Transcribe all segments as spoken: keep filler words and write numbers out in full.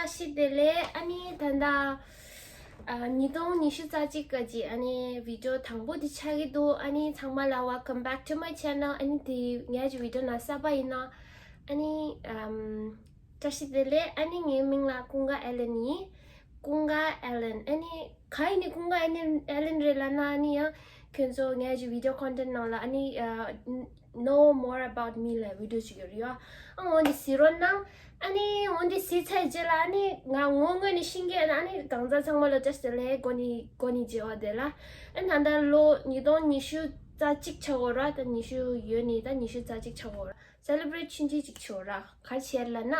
བཀྲ་ཤིས་བདེ་ལེགས། ཨ་ནི་ད་ལྟ་ཨ་ཉིས་སྟོང་ཉི་ཤུ་རྩ་གཅིག་གི་ཨ་ནི་བི་ཌི་ཡོ་དང་པོ་དེ་ཆགས་ཀྱི་འདུག་ཨ་ནི་ཚང་མ་ལ་welcome back to my channel། ཨ་ནི་དེ་ངའི་བི་ཌི་ཡོ་ནང་གསར་པ་ཡིན་ན་ཨ་ནི་ཨམ་བཀྲ་ཤིས་བདེ་ལེགས། ཨ་ནི་ངའི་མིང་ལ་ཀུན་དགའ་ཨེ་ལན་ཡིན། ཀུན་དགའ་ཨེ་ལན། ཨ་ནི་ག་ཡིན་ནི་ཀུན་དགའ་ཨེ་ལན་ཨེ་ལན་རེད་ལབ་ན་ཨ་ནི་ཡང་ཁྱོད་ཚོ་ངའི་བི་ཌི་ཡོ་ཀོན་ཊེན་ཊི་ནང་ལ་ཨ་ནི་ཨ་Know more about me ལབ་བི་ཌི་ཡོ་ཅིག་ཡོད་རེད་ཡ། ཨ་འོ་འདི་གཟིགས་རོགས་གནང་། ཨ་ནི་འོ་འདི་གཟིགས་ཚར་རྗེས་ལ་ཨ་ནི་ང་ངོ་དངོས་ནས་ཤེས་ཀྱི་ཡོད་ན་ཨ་ནི་གང་ཟག་ཚང་མ་ལ་བཀྲ་ཤིས་བདེ་ལེགས། གོ་ནི་གོ་ནི་བརྗེ་བ་དེ་ལ། ཨ་ནི་ད་ལྟ་ལོ་ཉིས་སྟོང་ཉི་ཤུ་རྩ་གཅིག་ཆགས་ཡོད་ར། ད་ཉི་ཤུ་ཡོད་ནི་ད་ཉི་ཤུ་རྩ་གཅིག་ཆགས་ཡོད་ར། སེ་ལེ་བྷི་རེ་ཊི་ཆུང་ཆུང་ཅིག་བྱེད་ཡོད་ར། ག་རེ་བྱེད་ལབ་ན།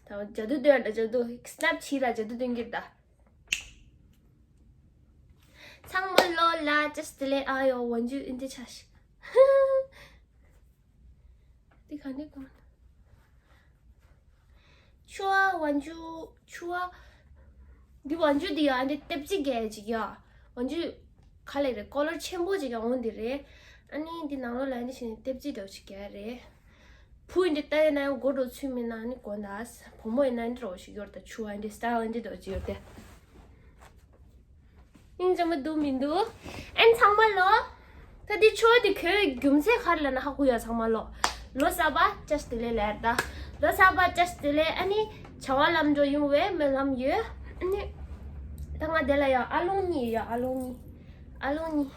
ད་ཇ་དུ་སྟོན་ད་ཇ་དུ། སི་ནེབ་ཆི་ལ་ཇ་དུ་སྟོན་གྱི་རེད་ད། ཚང་མ་ལོ་ལ་བཀྲ་ཤིས་བདེ་ལེགས། ཨ་ཡོ་ཝན་ཇུ་འདི་ཆ་ཤི། འདི་ག་འདི་གོ། ཆུ་བ་ཝན་ཇུ། ཆུ་བ། འདི་ཝན་ཇུ་འདི་ཡ་འདི་ལྟེབ་ཅིག་གས་ཅིག་ཡ། ཝན་ཇུ་ག་ལེ་རེད། ཀོ་ལར་ཆེན་པོ་ཅིག་ཡ་འོང་འདི་རེད། ཨ་ནི་འདི་ནང་ལོགས་ལ་འདི་བྱས་ནས་ལྟེབ་ཅིག་འདྲ་བོ་ཅིག་གས་རེད། བུ་ཡིན་འདི་ལྟ་ཡིན་ན་ཡང་མགོ་འདྲ་བོ་ཚོས་མིན་ན་ནི་གོ་ན། བུ་མོ་ཡིན་ན་འདི་འདྲ་བོ་ཞིག་ཡོད་རེད་ད། ཆུ་བ་འདི་སི་ཊལ་འདི་འདྲ་བོ་ཅིག་ཡོད་དེ། སྙིང་རྗེ་མོ་འདུག་མི་འདུག་ཨན་ཚང་མ་ལོ། ད་འདི་ཆུ་བ་འདི་གོན་རྒྱུ་མཚན་ག་རེ་ལབ་ན་ཧ་གོ་ཡ། ཚང་མ་ལོ། ལོ་གསར་པ་བཀྲ་ཤིས་བདེ་ལེགས་ལབ་ད། ལོ་གསར་པ་བཀྲ་ཤིས་བདེ་ལེགས། ཨ་ནི་བྱ་བ་ལམ་འགྲོ་ཡོང་བའི་སྨོན་ལམ་ཡོད། ཨ་ནི་ད་ང་དེ་ལ་ཡ་ཨ་ལོང་གཉིས་ཡ། ཨ་ལོང་གཉིས། ཨ་ལོང་གཉིས།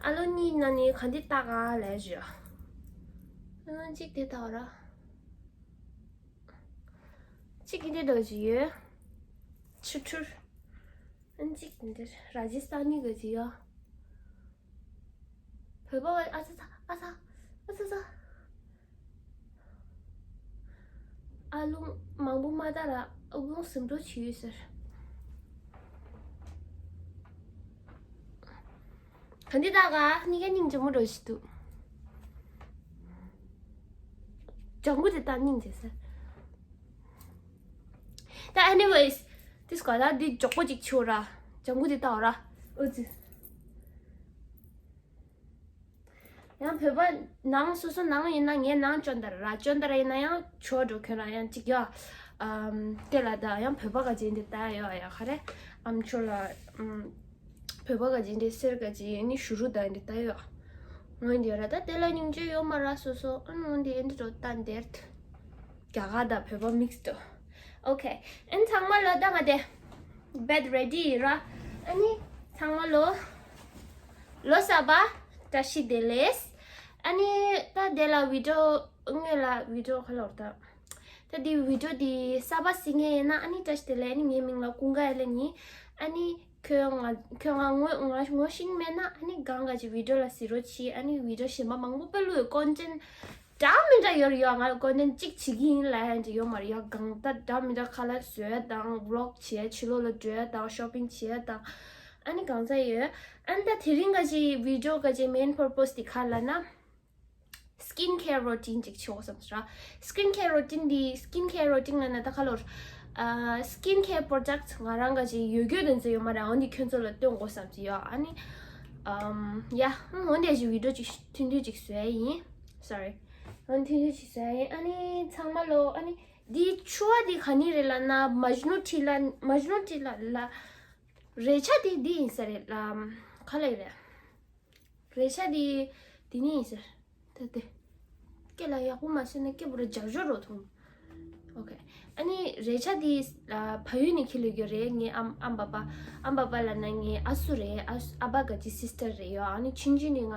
ཨ་ལོང་གཉིས་ན་ནི་ག་འདི་ལྟ་ག་ལབ་ཞུ། ཨ་ལོང་གཅིག་དེ་ལྟ་བ་ར། གཅིག་གི་འདི་འདྲ་ཅིག་ཡོད། ཆུ་ཕྲུར། ཨ་གཅིག་འདི་ར་ཇི་སྟན་ནི་གི་ཅིག་ཡོད། བོད་པ་བ་ཨ་ཚ་ཚ། ཨ་ཚ། ཨ་ཚ་ཚ། ཨ་ལུང་མང་པོ་མ་ད་ར། ཨ་ལུང་ཟིང་འགྲོ་བྱེད་ཡོད་ཟེར། ག་འདི་ད་ག་གཉིས་ཀ་སྙིང་རྗེ་མོ་འདྲ་ཞིག་འདུག་ལྗང་གུ་དེ་ད་སྙིང་རྗེ་ཟེར། ད་anyways this ག་ད་འདི་མགྱོགས་པོ་ཅིག་ཆུ་ར། ལྗང་གུ་དེ་ད་འོ་ར། ཨུ་ཙི། ཡང་བོད་པ་ནང་སོ་སོ་ནང་ཡིན་ན་ངའི་ནང་ཅོན་ཏ་ར། ཅོན་ཏ་ར་ཡིན་ན་ཡང་ཆོ་འགྲོ་ཁྱོད་རང་ཡང་ཅིག་ཡ། ཨམ་དེ་ལ་ད་ཡང་བོད་པ་ག་ཅིག་འདི་ལྟ་ཡོད་ཡ། ག་རེ་ཨམ་ཆོ་ལ་ཨམ་བོད་པ་ག་ཅིག་འདི་སེར་ག་ཅིག་ནི་ཞུ་རུ་ད་འདི་ལྟ་ཡོད། ངོ་འདི་ར་ད་དེ་ལ་སྙིང་རྗེ་ཡོད་མ་ར་སོ་སོ། ཨ་ནི་འདི་འདི་འགྲོ་ད་འདིར་དུ། རྒྱ་གར་དང་བོད་པ་མིག་སི་ཏོ། ཨོ་ཁེ། ཨན་ཚང་མ་ལོ་ད་ང་དེ་བེད་རེ་ཌི་ཡིན་ར། ཨ་ནི་ཚང་མ་ལོ་ལོ་གསར་པ་བཀྲ་ཤིས་བདེ་ལེགས། ཨ་ནི་ད་དེ་ལ་བི་ཌི་ཡོ་དངོས་ལ་བི་ཌི་ཡོ་ཁ་ལོར་ད། ད་དེ་བི་ཌི་ཡོ་དེ་གསར་པ་གཟིགས་མཁན་ཡིན་ན་ཨ་ནི་བཀྲ་ཤིས་བདེ་ལེགས། ཨ་ནི་ངའི་མིང་ལ་ཀུན་དགའ་ཨེ་ལེན་ཡིན། ཨ་ནི་ཁྱོད་ང་ཁྱོད་ང་ངོ་ང་ངོ་ཤེས་མེད་ན་ཨ་ནི་གང་ག་ཅིག་བི་ཌི་ཡོ་ལ་གཟིགས་རོགས་གྱིས། ཨ་ནི་བི་ཌི་ཡོ་གཞན་པ་མང་པོ་དཔེ་བླུགས་ཡོད། ཀོན་ཊེན་ཊི་འདྲ་མི་འདྲ་ཡོད་རེད་ཡ། ང་ལ་ཀོན་ཊེན་ཊི་གཅིག་བྱེད་ཀྱི་ཡིན་ལབ་ཡ་འདྲ་ཡོད་མ་རེད་ཡ། གང་ལྟར་འདྲ་མི་འདྲ་ཁ་ལག་བཟོས་དང་བི་ལོག་བྱས། ཕྱི་ལོགས་ལ་འགྲོ་དང་ཤོ་པིང་བྱས་དང་། ཨ་ནི་གང་ས་ཡོད། ཨ་ནི་ད་དེ་རིང་ག་ཅིག་བི་ཌི་ཡོ་ག་ཅིག་མེན་པར་པོ་སི་དེ་ག་ལབ་ན། སི་ཀིན་ཁེར་རུ་ཊིན་ཅིག་བྱེད་དགོས་བསམ་སོང་ར། སི་ཀིན་ཁེར་རུ་ཊིན་འདི། སི་ཀིན་ཁེར་རུ་ཊིན་ལབ་ན་ད་ག་ལོར། ཨ་སི་ཀིན་ཁེར་པོ་རོ་ཌག་ཊི་ང་རང་ག་ཅིག་ཡོད་རྒྱུ་དེ་ཚོ་ཡོད་མ་རེད། འོ་འདི་ཁྱོད་ཚོ་ལ་སྟོན་དགོས་བསམ་གྱི་ཡོད། ཨ་ནི་ཨམ་ཡ་འོ་འདི་ཅིག་བི་ཌི་ཡོ་ཅིག་ཐུང་ཐུང་ཅིག་བཟོས་ཡིན། སོ་རི། འོ་ཐུང་ཐུང་ཅིག་བཟོས་ཡིན། ཨ་ནི་ཚང་མ་ལོ། ཨ་ནི་འདི་ཆུ་བ་འདི་ག་ནི་རེད་ལབ་ན་མཇ་ནུ་ཊི་ལ། མཇ་ནུ་ཊི་ལ་ལ། རས་ཆ་འདི་འདི་ཡིན་ས་རེད་ལ། ག་ལེ་རེད། རས་ཆ་འདི་འདི་ནས་ཡིན་ཟེར། ད་དེ། སྐེ་ལ་ཡག་པོ་མ་བྱས་ན་སྐེ་བོ་ར་འཇར་འཇོར་རོ་མཐོང་། ཨོ་ཁེ། ཨ་ནི་རས་ཆ་འདི་ཨ་ཕ་ཡུལ་ནས་འཁྱེར་ལོས་རྒྱུ་རེད། ངའི་ཨམ་ཨམ་པ་པ། ཨམ་པ་པ་ལབ་ན་ངའི་ཨ་སུ་རེད། ཨ་སུ་ཨ་པ་ག་ཅིག་སིས་ཊར་རེད་ཡོ། ཨ་ནི་ཆུང་ཆུང་ནས་ང་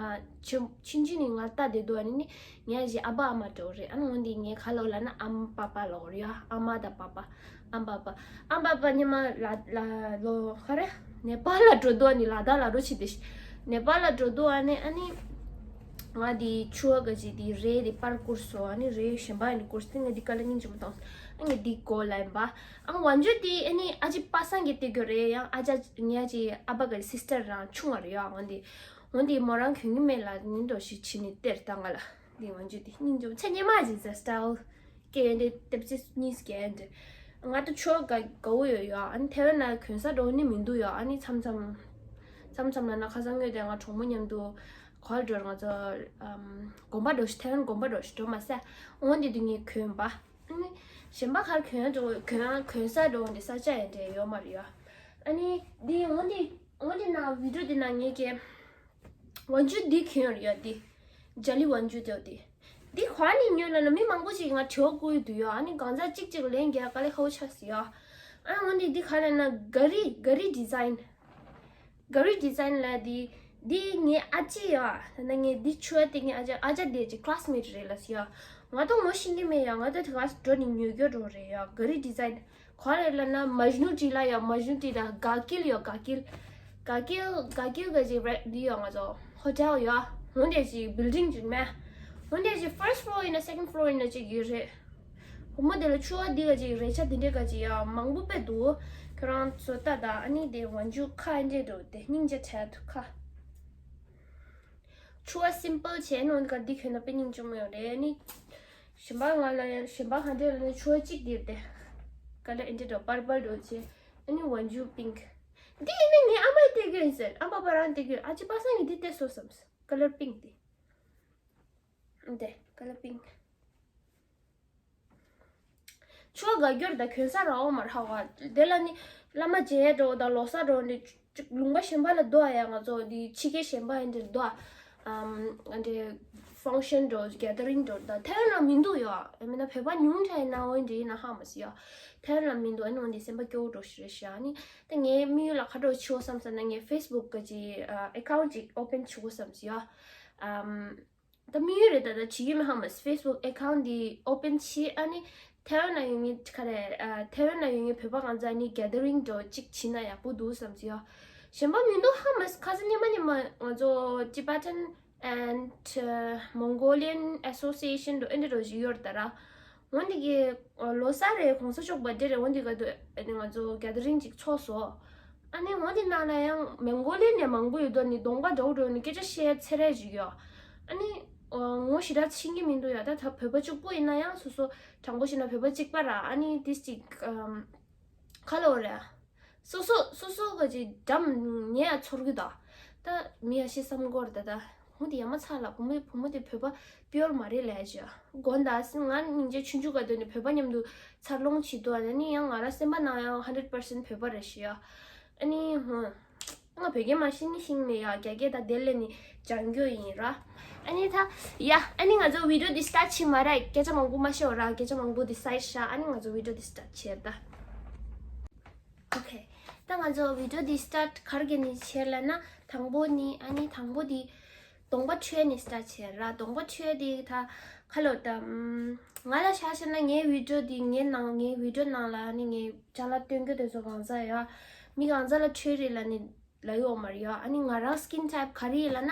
ཆུང་ཆུང་ཆུང་ནས་ང་ལྟ་བསྡད་འདུག་ཨ་ནི་ནི་ངའི་ཨ་ཞེ་ཨ་པ་ཨ་མ་འདྲ་བོ་རེད། ཨ་ནི་འོ་འདི་ངའི་ཁ་ལོ་ལབ་ན་ཨམ་པ་པ་ལབ་རེད་ཡོ། ཨ་མ་དང་པ་པ། ཨམ་པ་པ། ཨམ་པ་པ་ཉི་མ་ལ་ལ་ལོ་ག་རེ། ནེ་པཱལ་ལ་འགྲོ་འདུག་ཨ་ནི་ལ་དྭགས་ལ་འགྲོ་ཆེ་དེ་ཤི། ནེ་པཱལ་ལ་འགྲོ་འདུག་ཨ་ནི་ཨ་ནི། ང་འདི་ཆུ་བ་ག་ཅིག་འདི་རས་འདི་པར་བསྐུར་སོང་། ཨ་ནི་རས་གཞན་པ་ཨ་ནི་བསྐུར་སྟེ་ང་འདི་ཀ་ལ་སྙིང་རྗེ་མོ་བཏང་སོང་། ཨ་ནི་འདི་གོ་ལ་ཡིན་པ། ཨ་ང་ཝན་ཇུ་འདི་ཨ་ནི་ཨ་ཅེ་པ་སངས་ཀྱི་སྟེར་རྒྱུ་རེད། ཡང་ཨ་ཅག་ངའི་ཨ་ཅེ་ཨ་པ་ག་སིས་ཊར་རང་ཆུང་བ་རེད་ཡོ། ཨ་ང་འདི་འོ་འདི་མོ་རང་གྱོན་གྱི་མེད་ལ་ནི་འདྲ་བོ་ཞིག་བྱས་ནས་སྟེར་ད་ང་ལ། འདི་ཝན་ཇུ་འདི་སྙིང་རྗེ་མོ་ཚེ་སྔོན་མ་ཅིག་ཟེར་སི་ཊལ། སྐད་འདི་ལྟེབ་ཙེ་གཉིས་སྐད་འདི། ང་ད་ཆོ་ག་གའུ་ཡོད་ཡོ། ཨ་ནི་ཐེ་ཝན་ན་གྱོན་ས་འགྲོ་ནི་མི་འདུག་ཡོ། ཨ་ནི་མཚམས་མཚམས་མཚམས་མཚམས་ལ་ན་ཁ་སང་ངོས་དེ་ང་གྲོགས་མོ་མཉམ་དུ་ག་པར་འགྲོ་ང་ཚོ་ཨམ་དགོན་པ་འགྲོ་ཞིག་ཐེ་ཝན་དགོན་པ་འགྲོ་ཞིག་འགྲོ་མ་ཟད། འོ་འདི་དུས་ངས་གྱོན་པ། གཞན་པ་གར་གྱོན་འགྲོ་གྱོན་གྱོན་ས་འགྲོ་འདི་ས་ཆ་ཡང་འདྲ་ཡོད་མ་རེད་ཡ། ཨ་ནི་འདི་འོ་འདི་འོ་འདི་ནང་བི་ཌིའོ་འདི་ནང་ངས་ཀྱི་ཝན་ཅུ་འདི་གྱོན་ཡོད་ཡ། འདི་ཇ་ལི་ཝན་ཅུ་དེ་འདི། འདི་ག་ནས་ཉོས་ལབ་ན་མི་མང་པོ་ཞིག་ང་དྲི་བ་བཀོད་འདུག་ཡ། ཨ་ནི་གང་ཟག་གཅིག་གཅིག་ལན་རྒྱག་དཀའ་ལས་ཁག་པོ་ཆགས་སོང་ཡ། ཨ་འོ་འདི་འདི་ག་རེད་ན་ག་རི་ག་རི་ཌི་ཛའིན། ག་རི་ཌི་ཛའིན་ལ་འདི། འདི་ངའི་ཨ་ཅེ་ཡ། ད་ནི་ངས་འདི་ཆུ་བ་དེ་ངའི་ཨ་ཅག་ཨ་ཅག་དེ་ཅིག་ཀླ་སི་མེཊ་རེད་ལབ་སོང་ཡ། ང་ད་ངོ་ཤེས་ཀྱི་མེད་ཡ། ང་ད་དེ་ག་འགྲོ་ནས་ཉོ་རྒྱུ་འགྲོ་རེད་ཡ། ག་རི་ཌི་ཛའིན་ག་རེ་ལབ་ན་མཇ་ནུ་ཊི་ལ་ཡ། མཇ་ནུ་ཊི་ལ་ག་ཀིལ་ཡ། ག་ཀིལ་ག་ཀིལ་ག་ཀིལ་ག་ཅིག་རེད། འདི་ཡ་ང་ཚོ་ཧོ་ཊེལ་ཡ། འོ་འདྲ་ཅིག་བིལ་ཌིང་ཅིག་མེད། འོ་འདྲ་ཅིག་ཕར་སི་ཊི་ཕི་ལོར་ཡིན་ན་སེ་ཀེན་ཌི་ཕི་ལོར་ཡིན་ན་ཅིག་ཡོད་རེད། བུ་མོ་དེ་ལ་ཕྱུ་པ་འདི་ག་ཅིག་རས་ཆ་འདི་འདྲ་ག་ཅིག་ཡ་མང་པོ་དཔེ་འདུག་ཁྱོད་རང་ཚོ་ལྟ་ད། ཨ་ནི་དེ་ཝན་ཅུ་ཁ་འདྲ་འགྲོ་དེ་སྙིང་རྗེ་བྲལ་འདུག་ཁ། ཕྱུ་པ་སིམ་པལ་བྱས་ནོ་འདི་ག་འདི་གྱོན་ན་དཔེ་སྙིང་རྗེ་མོ་ཡོད་རེད། ཨ་ནི་གཞན་པ་ང་ལ་ཡང་གཞན་པ་ག་འདྲ་ལ་ནི་ཕྱུ་པ་གཅིག་འདིར་དེ་ཀ་ལར་འདྲ་འགྲོ་པར་པལ་འགྲོ་བྱས། ཨ་ནི་ཝན་ཅུ་པིང་ཀི། འདི་ཡིན་ན་ངའི་ཨ་མའི་སྟེར་གྱི་ཡིན་ཟེར། ཨ་མ་པ་རང་སྟེར་གྱི་ཡོད། ཨ་ཅེ་པ་སངས་ཀྱིས་འདི་སྟེར་སོང་བསམ། ཀ་ལར་པིང་ཀི་འདི། འདི་ཀ་ལར་པིང་ཀི། ཕྱུ་པ་དགའ་སྐྱོར་དང་གྱོན་ས་རག་འོང་མ་རག་པ། དེ་ལ་ནི་བླ་མ་མཇལ་འགྲོ་དང་ལོ་གསར་འགྲོ་ནི་ལུང་པ་གཞན་པ་ལ་འགྲོ་ཡ། ང་ཚོ་འདི་ཕྱི་རྒྱལ་གཞན་པ་ཡིན་འདིར་འགྲོ་ཨ། ཨམ་འདི་ཕང་ཤན་འགྲོ་གེ་དར་རིང་འགྲོ་ད་ཐའེ་ཝན་ལ་མི་འདུག་ཡ། ཡང་མིན་ན་བོད་པ་ཉུང་དྲགས་ཡིན་ན་འོ་འདི་ཡིན་ན་ཧ་མ་སི་ཡ། ཐའེ་ཝན་ལ་མི་འདུག་ཨ་ནི་འོ་འདི་སེམས་པ་སྐྱོ་བོ་འགྲོ་ཞིག་རེད་ཤག་ཨ་ནི་ད་ངའི་དམིགས་ཡུལ་ལ་ག་འགྲོ་ཆེ་བོ་བསམ་ས་ན་ངའི་ཕེ་སི་བུག་གི་ཅིག་ཨ་ཨེ་ཁའུན་ཊི་ཅིག་ཨོ་པན་བྱེད་དགོས་བསམ་སི་ཡ། ཨམ། ད་དམིགས་ཡུལ་རེད། ད་ད་བྱེད་ཀྱི་མེད་ཧ་མ་སི། ཕེ་སི་བུག་ཨེ་ཁའུན་ཊི་འདི་ཨོ་པན་བྱེད། ཨ་ནི་ཐའེ་ཝན་ན་ཡོད་མཁན་ག་རེ་ཨ་ཐའེ་ཝན་ན་ཡོད་མཁན་བོད་པ་གང་ཚ་ནི་གེ་དར་རིང་འགྲོ་གཅིག་བྱེད་ན་ཡག་པོ་འདུག་བསམ་གྱི་ཡོད། གཞན་པ་མི་འདུག་ཧ་མ་སི། ཁ་སང་སྔོན་མ་སྔོན་མ་ང་ཚོ་Tibetan and Mongolian Association འགྲོ་ཨེ་འདྲ་འགྲོ་ཞིག་ཡོད་རེད་ད་ར། འོ་འདི་གི་ལོ་གསར་རེད། གོང་ས་མཆོག་བར་ཌེ་རེད། འོ་འདི་ག་དུ་ཨ་ནི་ང་ཚོ་གེ་དར་རིང་ཅིག་ཚོགས་སོང་། ཨ་ནི་འོ་འདི་ནང་ལ་ཡང་མོང་གོ་ལི་ནས་མང་པོ་ཡོད་དོ། ནི་གདོང་པ་འདྲ་བོ་འདྲ་བོ་ནི་སྐད་ཆ་བཤད་ཚེ་རེ་ཅིག་ཡོད། ཨ་ནི་ངོ་ཞེ་དྲག་ཕྱིན་གྱི་མི་འདུག་ཡ། ད་ད་བོད་པ་གཅིག་པོ་ཡིན་ན་ཡང་སོ་སོ་དྲང་པོ་བཤད་ན་བོད་པ་གཅིག་པ་ར། ཨ་ནི་ཏིས་ཅིག་ཁ་ལོ་རེད། སོ་སོ་སོ་སོ་ག་ཅིག་འགྲམ་ངས་ཡ་ཚོར་གི་ད། ད་མི་ཡ་ཤི་བསམ་གོ་ར་ད་ད། ཧུང་དེ་ཡ་མ་ཚ་ལ་བུ་མོ་བུ་མོ་དེ་བོད་པ་པིའོར་མ་རེད་ལས་ཅི། དགོན་ད་སི་ང་སྙིང་རྗེ་ཆུང་ཆུང་ག་དོན་ནི་བོད་པ་མཉམ་དུ་འཚར་ལོངས་བྱེད་དུ་ཨ་ནི་ཡང་ང་ར་སེམས་པ་ནང་ཡང་ཧན་ཌེ་རེད་པར་སེན་ཊི་བོད་པ་རེད་ཤི་ཡ། ཨ་ནི་ཧུང་། ང་བོད་སྐད་མ་ཤེས་ནི་ཤེས་མེད་ཡ། རྒྱ་སྐད་ད་དེ་ལས་ནི་སྦྱང་རྒྱུ་ཡིན་ར། ཨ་ནི་ད་ཡ་ཨ་ནི་ང་ཚོ་བི་ཌིའོ་འདི་སི་ཊར་ཊི་བྱེད་མ་ར། སྐད་ཆ་མང་པོ་མ་བཤད་ར། སྐད་ཆ་མང་པོ་འདི་སའིཌ་ཤ། ཨ་ནི་ང་ཚོ་བི་ཌིའོ་འདི་སི་ཊར་ཊི་བྱེད་ད། ཨོ་ཁེ། ད་ང་ཚོ་བི་ཌིའོ་འདི་སི་ཊར་ཊི་ག་རེ་གི་ནས་བྱེད་ལབ་ན། དང་པོ་ནི་ཨ་ནི་དང་པོ་འདི་གདོང་པ་འཕྲོད་ནས་སི་ཊར་ཊི་བྱེད་ར། གདོང་པ་འཕྲོད་འདི་ད་ཁ་ལོ་ད་ང་ལ་ཆ་བཞག་ན་ངའི་བི་ཌིའོ་འདི་ངའི་ནང་ངའི་བི་ཌིའོ་ནང་ལ་ཨ་ནི་ངའི་ཅ་ལག་སྟོན་རྒྱུ་དེ་ཚོ་གང་ཟག་ཡ་མི་གང་ཟག་ལ་འཕྲོད་རེད་ལབ་ནི་ལབ་ཡོད་མ་རེད་ཡ། ཨ་ནི་ང་རང་སི་ཀིན་ཊའིབ་ག་རེ་ཡིན་ལབ་ན་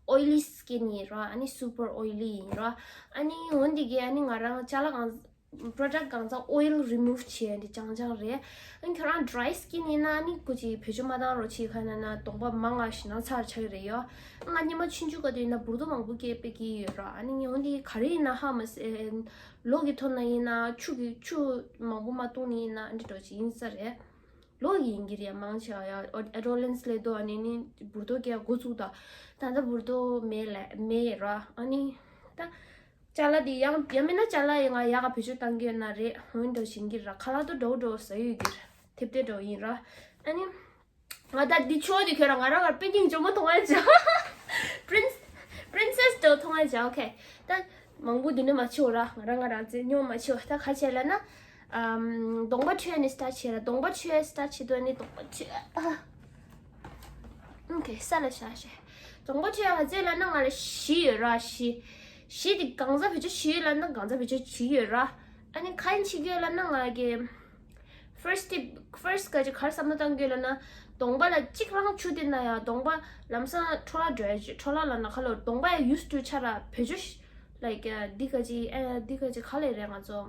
ཨོའི་ལི་སི་ཀིན་ཡིན་ར། ཨ་ནི་སུ་པར་ཨོའི་ལི་ཡིན་ར། ཨ་ནི་འོན་འདི་གས་ཨ་ནི་ང་རང་ཅ་ལག་གང་པྲོ་ཌག་གང་ཚང་ཨོའིལ་རི་མུབ་བྱས་འདི་ཅང་ཅང་རེད། ཨ་ནི་ཁྱོད་རང་ཌི་རའི་སི་ཀིན་ཡིན་ན་ཨ་ནི་སྐུ་མཁྱེན་བེད་སྤྱོད་མ་བཏང་རོགས་བྱེད། ག་ན་ན་གདོང་པ་མང་ང་ཞིག་ནང་ཚར་ཆགས་ཀྱི་རེད་ཡོ། ང་སྙེ་མ་ཆུང་ཆུང་ག་དུས་ཡིན་ན་འབུར་ཏོ་མང་པོ་སྐྱེས་པའི་གི་ཡོད་ར། ཨ་ནི་ངས་འོན་འདི་ག་རེ་ཡིན་ན་ཧ་མ་སེ། ལོ་གི་ཐོག་ན་ཡིན་ན་ཆུ་གི་ཆུ་མང་པོ་མ་བཏུང་ནི་ཡིན་ན་ཨ་འདྲ་འགྲོ་ཅིག་ཡིན་ས་རེད། ལོ་ཡིན་གྱི་རེད། མང་ཆེ་བ་ཡ་ཨེ་ཌོ་ལེན་སི་ལས་དོ་ཨ་ནི་ནི་འབུར་ཏོ་སྐྱེ་འགོ་ཚུགས་ད། ད་ལྟ་འབུར་ཏོ་མེད་ལ་མེད་ར། ཨ་ནི་ད་ཅ་ལག་འདི་ཡང་ཡང་མིན་ན་ཅ་ལག་ཡང་ང་ཡག་ག་བེད་སྤྱོད་བཏང་གི་ཡོད་ན་རེད། འོན་འགྲོ་བཞིན་གྱི་ར། ཁ་ལག་ཏུ་འགྲོ་འགྲོ་ཟ་ཡོད་ཀྱི་ར། ཐེབས་ཏེ་འགྲོ་ཡིན་ར། ཨ་ནི་ང་ད་འདི་ཆོ་འདི་ཁྱོད་ར་ང་རང་ང་པེ་ཀིང་ཇོ་མོ་མཐོང་ཡ་ཅི། པི་རིན་སི་པི་རིན་སེ་སི་འགྲོ་མཐོང་ཡ་ཅི། ཨོ་ཁེ། ད་མང་པོ་འདི་ནས་མ་ཆེ་བ་ར། ང་རང་ང་རང་ཚེ་ཉོ་མ་ཆེ་བ། ད་ག་བྱས་ལ་ན། ཨམ། གདོང་པ་འཕྲོད་ནས་སི་ཊར་ཊི་བྱས་ར། གདོང་པ་འཕྲོད་སི་ཊར་ཊི་བྱེད་དོ་ནི་གདོང་པ་འཕྲོད་ཨ། ཨོ་ཁེ། ས་ལ་བཞག་བྱས། གདོང་པ་འཕྲོད་ཡ་ག་ཚད་ལ་ན་ང་ལ་བཞི་ཡོད་ར། བཞི། བཞི་དེ་གང་ཟག་བེད་སྤྱོད་བྱེད་ཡོད་ལ་ན་གང་ཟག་བེད་སྤྱོད་བྱེད་ཡོད་ར། ཨ་ནི་ག་ཡིན་བྱེད་ཀྱི་ཡོད་ལ་ན་ང་གི་ཕར་སི་ཊི་ཕར་སི་ཊི་ག་ཅིག་ག་རེ་བསམ་བློ་བཏང་གི་ཡོད་ལ་ན། གདོང་པ་ལ་གཅིག་རང་ཆུ་དེ་ན་ཡང་གདོང་པ་ལམ་སང་འཕྲོ་བརླག་འགྲོ་ཡ་ཅིག་འཕྲོ་བརླག་ལ་ན་ཁ་ལོ་གདོང་པ་ཡ་ཡུས་ཊུ་ཆ་ར་བེད་སྤྱོད་ལའིཀ་འདི་ག་ཅིག་ཨ་འདི་ག་ཅིག་ག་ལེ་རེད། ང་ཚོ་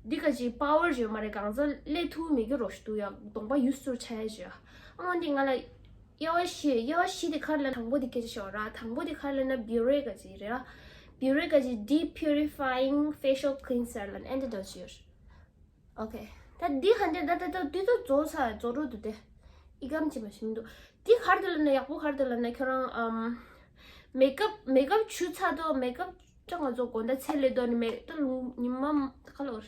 འདི་ག་ཅིག་པ་ཝར་ཡོད་མ་རེད། གང་ཚ་ལས་ཐུག་མེད་རྒྱུ་རོ་ཞིག་འདུག་ཡ། གདོང་པ་ཡུས་ཊུ་ཆ་ཡ་ཅིག་ཨ་འདི་ང་ལ་དབྱེ་བ་བཞི། དབྱེ་བ་བཞི་དེ་ག་རེ་ལ་དང་པོ་དེ་སྐད་ཆ་ཤོད་ར། དང་པོ་དེ་ག་རེ་ལ་ན་བི་རེ་ག་ཅིག་རེད་ར། བི་རེ་ག་ཅིག་Deep Purifying Facial Cleanser ལ་ཨེ་འདྲ་འདྲ་ཅིག་ཡོད། ཨོ་ཁེ། ད་འདི་ཧ་འདྲ་ད་ད་ད་འདི་ཚོ་རྫོགས་ཚར་རྫོགས་འགྲོ་འདུག་སྟེ། ཨི་གམ་ཅི་མ་ཤེས་མི་འདུག་འདི་ག་རེ་འདུག་ལབ་ན་ཡག་པོ་ག་རེ་འདུག་ལབ་ན་ཁྱོད་རང་ཨམ། མེག་ཨབ་མེག་ཨབ་བྱུགས་ཚར་དོ། མེག་ཨབ་ ད་ང་ཚོ་དགོང་དག་ཚལ་ལས་ལྡོག་ནས་མེ་ད་ལུང་ཉི་མ་ཁ་ལོར་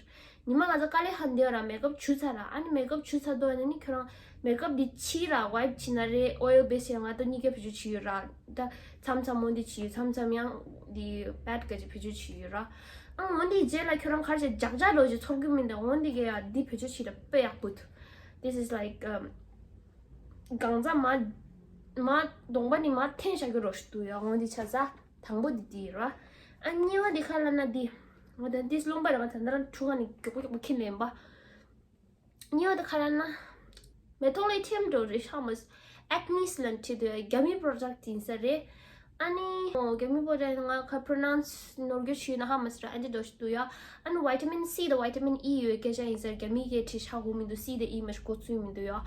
ཉི་མ་ང་ཚོ་དཀའ་ལས་ཧ་འདི་ར་མེ་ཀབ་བྱུགས་ཚར་ར། ཨ་ནི་མེ་ཀབ་བྱུགས་ཚར་དོ་ནི་ནི་ཁྱོད་རང་མེ་ཀབ་འདི་ཕྱིས་ར་ཝའིབ་བྱས་ན་རེད། ཨོ་ཡལ་བེ་སི་ཡང་ང་ད་གཉིས་ཀ་བེད་སྤྱོད་བྱས་ཡོད་ར། ད་མཚམས་མཚམས་མོ་འདི་བྱས་ཡོད། མཚམས་མཚམས་ཡང་འདི་པེད་ག་ཅིག་བེད་སྤྱོད་བྱས་ཡོད་ར། ཨ་འོ་འདི་རྗེས་ལ་ཁྱོད་རང་ཁར་ཅིག་ཇག་ཇག་ལོ་ཅིག་ཚོར་གི་མིན་ད། འོ་འདི་ག་ཡ་འདི་བེད་སྤྱོད་བྱས་ར་དཔེ་ཡག་པོ་འདུག This is like, um, གང་ཟག་མ་མ་གདོང་པ་ནི་མ་འཐེན་བཞག་གི་རོ་ཞིག་འདུག་ཡ། འོ་འདི་ཆ་ཚ། དང་པོ་འདི་འདི་ར། ཨ་གཉིས་པ་འདི་ག་རེ་ལབ་ན་འདི། ང་ད་འདི་རློན་པ་ར་ང་ད་ནི་རང་ཁྲུ་ག་ནི་མགྱོགས་པོ་མགྱོགས་པོ་ཁྱེར་ལེན་པ། གཉིས་པ་འདི་ག་རེ་ལབ་ན། མེ་ཏོག་ལའི་ཐེམ་འགྲོ་རེ་ཤ་མོ། ཨེག་ནིས་ལབ་ནི་བྲིས་འདུག་ཡ། རྒྱ་མིའི་པྲོ་ཌག་ཡིན་ས་རེད། ཨ་ནི་ཨོ་རྒྱ་མིའི་པྲོ་ཌག་ང་ཁ་པྲོ་ནའུན་སི་ནོར་འཁྲུལ་བྱས་ན་ཧ་མ་སི་ར། ཨ་འདི་འགྲོ་ཞིག་འདུག་ཡ། ཨ་ནི་ཝི་ཊ་མིན་སི་དང་ཝི་ཊ་མིན་ཨི་ཡོད་སྐད་ཆ་ཡིན་ས། རྒྱ་མིའི་སྐད་བྲིས་ཧ་གོ་མི་འདུག་སི་དང་ཨི་མ་ཞིག་གོ་ཚུལ་མི་འདུག་ཡ།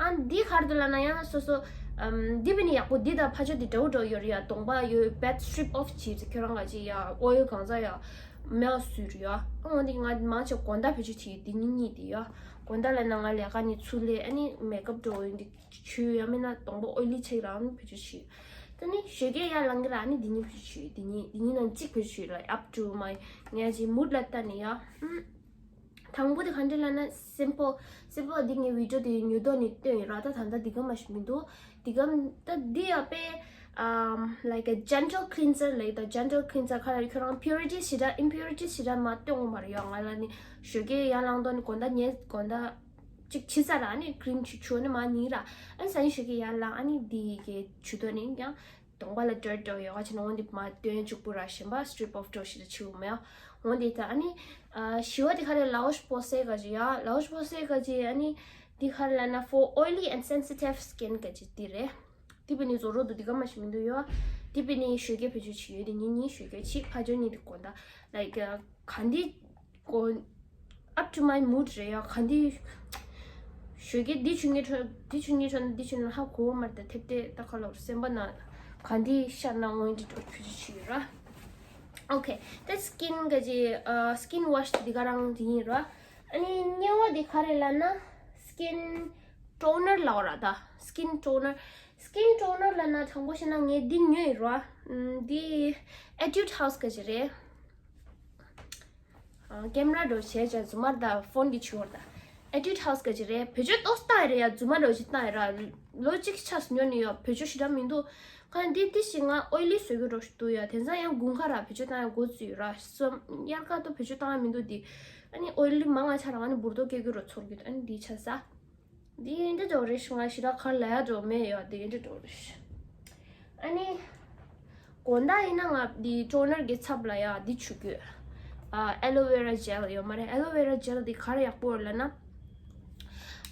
ཨ་འདི་ག་རེ་འདུག་ལབ་ན་ཡང་སོ་སོ་ཨམ་འདི་བི་ནི་ཡག་པོ་འདི་དང་ཕ་ཆོ་འདི་འདྲ་བོ་འདྲ་བོ་ཡོད་རེད་ཡ། གདོང་པ་ཡོད་པད་སི་ཊི་རིབ་ཨོཕ་བྱས་ཁྱོད་རང་ག་ཅིག་ཡ་ཨོ་ཡལ་གང་ཟག་ཡ་མེ་བ་སུས་རེད་ཡ། ཨ་འོ་འདི་ང་མང་ཆེ་དགོང་དག་བེད་སྤྱོད་བྱེད་ཡོད། འདི་གཉིས་གཉིས་འདི་ཡ། དགོང་དག་ལབ་ན་ང་ལས་ཀ་ནས་ཚུར་སླེབས་ཨ་ནི་མེ་ཀབ་འགྲོ་འོ་འདི་བྱུག་ཡ་མིན་ན་གདོང་པ་ཨོ་ལི་ཆགས་རང་བེད་སྤྱོད་བྱེད། ད་ནི་ཞོགས་ཀས་ཡར་ལངས་ཀྱི་ར། ཨ་ནི་འདི་གཉིས་བེད་སྤྱོད་བྱེད། འདི་གཉིས་འདི་གཉིས་ནང་གཅིག་བེད་སྤྱོད་བྱེད་ལ། up to my ངས་ཅིག་མུཌ་ལ་ལྟ་ནི་ཡ། ཨུམ། དང་པོ་དེ་ག་འདྲ་ལབ་ན་སིམ་པལ། སིམ་པལ་འདི་ངའི་བི་ཌི་ཡོ་དེ་ཉོས་དོ་ནི་སྟོན་ཡིན་ར། ད་ད་ལྟ་འདི་ག་མ་ཞིག་མི་འདུག་འདི་ག་ད་འདི་ཡ་པས་ཨམ་like a gentle cleanser ལབ་ད། gentle cleanser ག་རེ་ཁྱོད་རང་ཕིའུ་རི་ཊི་ཞེ་དྲག་ཨིམ་ཕིའུ་རི་ཊི་ཞེ་དྲག་མ་སྟོན་འོང་མ་རེད་ཡ། ང་ལ་ནི་ཞོགས་ཀས་ཡར་ལངས་དོ་ནི་དགོང་དག་ཉལ་དགོང་དག་ཅིག་ཕྱི་ས་ར་ཨ་ནི་ཀྲིམ་ཆུ་ཆུ་ནི་མ་ཉིན་ར། ཨ་ནི་ས་ཡིན་ཞོགས་ཀས་ཡར་ལངས་ཨ་ནི་འདི་གི་ཆུ་དོ་ནི་ཡང་གདོང་པ་ལ་ཌར་ཊི་འགྲོ་ཡོད་ག་ཅི་ན་འོ་འདི་མ་སྟོན་བཅུག་པོ་ར། གཞན་པ་སི་ཊི་རིབ་ཨོཕ་འགྲོ་ཞིག་ལ་ཆུ་མེད་ཡ། འོ་འདི་ད་ཨ་ནི་ཨ་བཞི་བ་དེ་ག་རེ་ལ་ཝོ་ཤི་པོ་སེ་ག་ཅི་ཡ། ལ་ཝོ་ཤི་པོ་སེ་ག་ཅི་ཨ་ནི་འདི་ག་རེ་ལབ་ན་for oily and sensitive skin ག་ཅི་འདི་རེད། འདི་བི་ནི་བཟོ་རོགས་འདུག་འདི་ག་མ་ཞིག་མི་འདུག་ཡོ། འདི་བི་ནི་ཞོགས་ཀས་བེད་སྤྱོད་བྱེད་ཡོད། འདི་ཉིན་ཉིན་ཞོགས་ཀས་ཕྱི་ཕ་ཇོ་ནི་འདི་གོ་ད་like ག་འདི་གོ up to my mood རེད་ཡ། ག་འདི་ཞོགས་ཀས་འདི་ཆུ་ངའི་ཁྲོད་འདི་ཆུ་ངའི་ཁྲོད་འདི་ཆུ་ནི་ཧ་གོ་བ་མར་ད་ཐེབས་ཏེ་ད་ཁ་ལོར་སེམས་པ་ན་ག་འདི་ཤར་ན་ངོ་འདི་འགྲོ་བེད་སྤྱོད་བྱེད་ཡོད་ར། ཨོ་ཁེ། ད་སི་ཀིན་ག་ཅི་ཨ་སི་ཀིན་ཝོ་ཤི་འདི་ག་རང་འདི་ཡིན་ར། ཨ་ནི་གཉིས་པ་འདི་ག་རེ་ལབ་ན་སི་ཀིན་ཊོ་ནར་ལབ་ར། ད་སི་ཀིན་ཊོ་ནར། སི་ཀིན་ཊོ་ནར་ལབ་ན་དྲང་པོ་བཤད་ན་ངས་འདི་ཉོས་ཡོད་ར། ཨམ་འདི་ཨེ་ཊུཌ་ཧའུ་སི་ག་ཅི་རེད། ཨ་ཀེམ་ར་འགྲོ་བྱས་བྱས་རྫུན་མ་ད་ཕོན་གྱི་ཆུ་བར་ད་ཨེ་ཊུཌ་ཧའུ་སི་ག་ཅི་རེད། བེད་སྤྱོད་ཏོག་ཙམ་བཏང་ཡོད་རེད་ཡ། རྫུན་མ་འགྲོ་ཅིག་བཏང་ཡོད་ར། ལོ་གཅིག་ཆགས་སུ་ཉོ་ནི་ཡོད། བེད་སྤྱོད་ཞེ་དྲག་མི་འདུག་ཁ་འདི་ཏི་ཞིག་ང་ཨོའི་ལི་བཟོ་གི་རོ་ཞིག་འདུག་ཡ། དེང་སང་ཡང་དགུན་ཁ་ར་བེད་སྤྱོད་བཏང་ཡ་འགོ་བཙུགས་ཡོད་ར། སོ་དབྱར་ཁ་ཏོ་བེད་སྤྱོད་བཏང་ཡ་མི་འདུག་འདི་ཨ་ནི་ཨོའི་ལི་མང་ང་ཆ་ར་ང་ནི་འབུར་ཏོ་སྐྱེ་གི་རོ་ཚོར་གི་འདུག་ཨ་ནི་འདི་ཆ་ས། འདི་འདི་འགྲོ་རེད་ཤི། ང་ཞེ་དྲག་གར་ལ་ཡ་འགྲོ་མེད་ཡོད། འདི་འདི་འགྲོ་རེད་ཤི། ཨ་ནི་དགོང་དག་ཡིན་ན་ང་འདི་ཊོ་ནར་གྱི་ཚབ་ལ་ཡ་འདི་བྱུག་གི་ཡོད། ཨ་ཨེ་ལོ་ཝེ་ར་ཇེལ་ཡོད་མ་རེད། ཨེ་ལོ་ཝེ་ར་ཇེལ་འདི་གར་ཡག་པོ་ལབ་ན།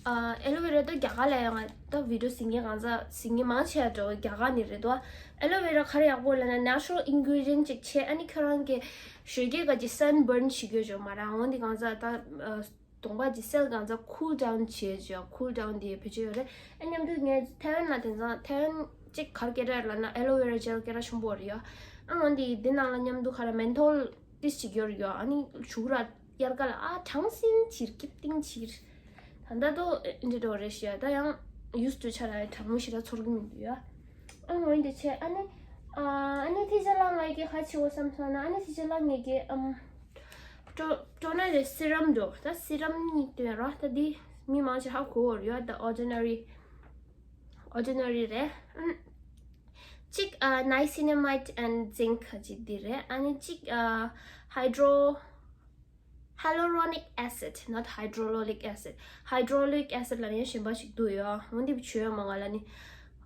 ཨ་ཨེ་ལོ་ཝེ་ར་ད་རྒྱ་གར་ལ་ཡ་ང་ད་བི་ཌི་ཡོ་གཟིགས་མཁན་གང་ཟག་གཟིགས་མཁན་མང་ཆེ་བ་འགྲོ་རྒྱ་གར་ནས་རེད་དོ། ཨེ་ལོ་ཝེ་ར་གར་ཡག་པོ་ལབ་ན་ནེ་ཅུ་རལ་ཨིན་གྷི་རི་ཌི་ཡན་ཅིག་བྱས། ཨ་ནི་ཁྱོད་རང་གི་ཞོགས་ཀས་ག་ཅི་སན་བརན་བྱེད་གི་ཡོད་ཅོ་མ་ར། འོ་འདི་གང་ཟག་ད་ཨ་གདོང་པ་གི་སེལ་གང་ཟག་ཁུལ་ཌའུན་བྱེད་ཅོ། ཁུལ་ཌའུན་དེ་བེད་སྤྱོད་ཡོད་རེད། ཨ་མཉམ་དུ་ངས་ཐའེ་ཝན་ལ་དེང་སང་ཐའེ་ཝན་ཅིག་གར་སྐད་ར་ལབ་ན་ཨེ་ལོ་ཝེ་ར་ཇེལ་སྐད་ར་ཆེན་པོ་རེད་ཡ། ཨ་འོ་འདི་འདི་ནང་ལ་མཉམ་དུ་ག་ར་མེན་ཐོལ་ཏིས་ཅིག་ཡོད་རེད་ཡ། ཨ་ནི་བྱུག་ར། དབྱར་ཁ་ལ་ཨ་གྲང་སིང་ཕྱིར་སྐྱིད་ཏིང་ཕྱིར། ད་ལྟ་དུ་འདི་འགྲོ་རེད་ཤི་ཡ། ད་ཡང་ཡུས་ཏུ་ཆ་ལ་གྲང་མོ་ཞེ་དྲག་ཚོར་གི་མི་འདུག་ཡ། ཨ་འོན་ཏེ་ཆེ་ཨ་ནི་ཨ་ནི་ཐི་ཅེ་ལ་ངའི་གི་ཧ་ཆི་བོ་བསམ་སོང་ན། ཨ་ནི་ཐི་ཅེ་ལ་ངའི་གི་ཨམ་ཊོ་ཊོ་ནར་རེད། སི་རམ་འགྲོ། ད་སི་རམ་གཉིས་སྟོན་ར། ད་འདི་མི་མང་ཆེ་ཧ་གོ་བོར་ཡོད། ད་ཨོར་ཌི་ནེ་རི་ཨོར་ཌི་ནེ་རི་རེད། ཨམ་གཅིག་ཨ་ནའི་སི་ནེ་མའིཌ་ཨེན་ཛིང་ཁ་ཅིག་འདི་རེད། ཨ་ནི་གཅིག་ཨ་ཧའི་ཌྲོ་hyaluronic acid, not hyaluronic acid. Hyaluronic acid ལ་ཡང་གཞན་པ་ཞིག་འདུག་ཡོ། འོན་ཏེ་བྱོས་མ་ང་ལ་ནི་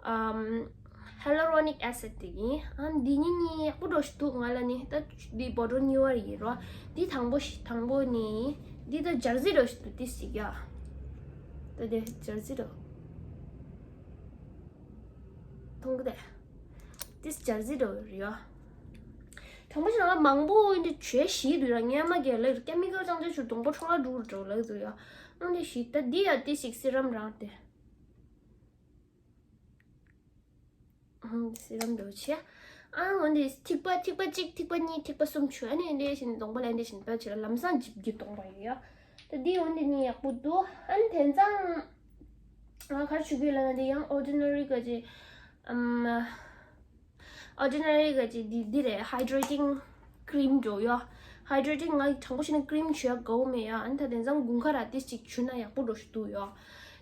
ཨམ་hyaluronic acid དེ་ཡིན། ཨ་འདི་གཉིས་གཉིས་ཡག་པོ་འགྲོ་ཞིག་འདུག་ང་ལ་ནི། ད་འདི་བོ་ཊལ་གཉིས་པ་ཡིན་རོ། འདི་དང་པོ་ཞིག་དང་པོ་ནི་འདི་ད་ཇར་སི་འགྲོ་ཞིག་འདུག་ཏིས་ཞིག་ཡ། ད་དེ་ཇར་སི་འགྲོ། མཐོང་གི་དེ། ཏིས་ཇར་སི་འགྲོ་རེད་ཡོ། དྲང་པོ་བྱས་ན་ང་མང་པོ་འདི་བྱོས་ཞིག་འདུག་ཡ། ངས་མ་གས་ལ་ཀེ་མི་ཀལ་ཅང་ཅང་ཞུ་གདོང་པ་འཕྲོ་བརླག་འགྲོ་འགྲོ་ལ་འདུག་ཡ། ཨང་འདི་ཞིག་ད་འདི་ཡ་ཏིས་ཞིག་སི་རམ་རང་དེ། ཨང་སི་རམ་འགྲོ་ཆེ། ཨང་འོན་ཏེ་ཐིགས་པ་ཐིགས་པ་གཅིག་ཐིགས་པ་གཉིས་ཐིགས་པ་གསུམ་བྱོས། ཨ་ནི་འདི་བཞིན་གདོང་པ་ལ་འདི་བཞིན་པ་བྱེད་ལ་ལམ་སང་འཇིབ་རྒྱུ་གདོང་པ་ཡོད་ཡ། ད་འདི་འོན་ཏེ་ནི་ཡག་པོ་འདུག་ཨ་ནི་དེང་སང་ང་གར་ཆུ་གི་ལ་ན་འདི་ཡང་ཨོར་ཌི་ནེ་རི་ག་ཅི་ཨམ། ཨོར་ཌི་ནེ་རི་ག་ཅི་འདི་འདི་རེད། hydrating cream ཀྲིམ་འགྲོ་ཡོད། Hydrating ང་དྲང་པོ་བཤད་ན་ཀྲིམ་བྱས་དགའ་བོ་མེད་ཡ། ཨ་ནི་ད་དེང་སང་དགུན་ཁ་ར་ཏིས་ཅིག་བྱུགས་ན་ཡག་པོ་འགྲོ་ཞིག་འདུག་ཡ།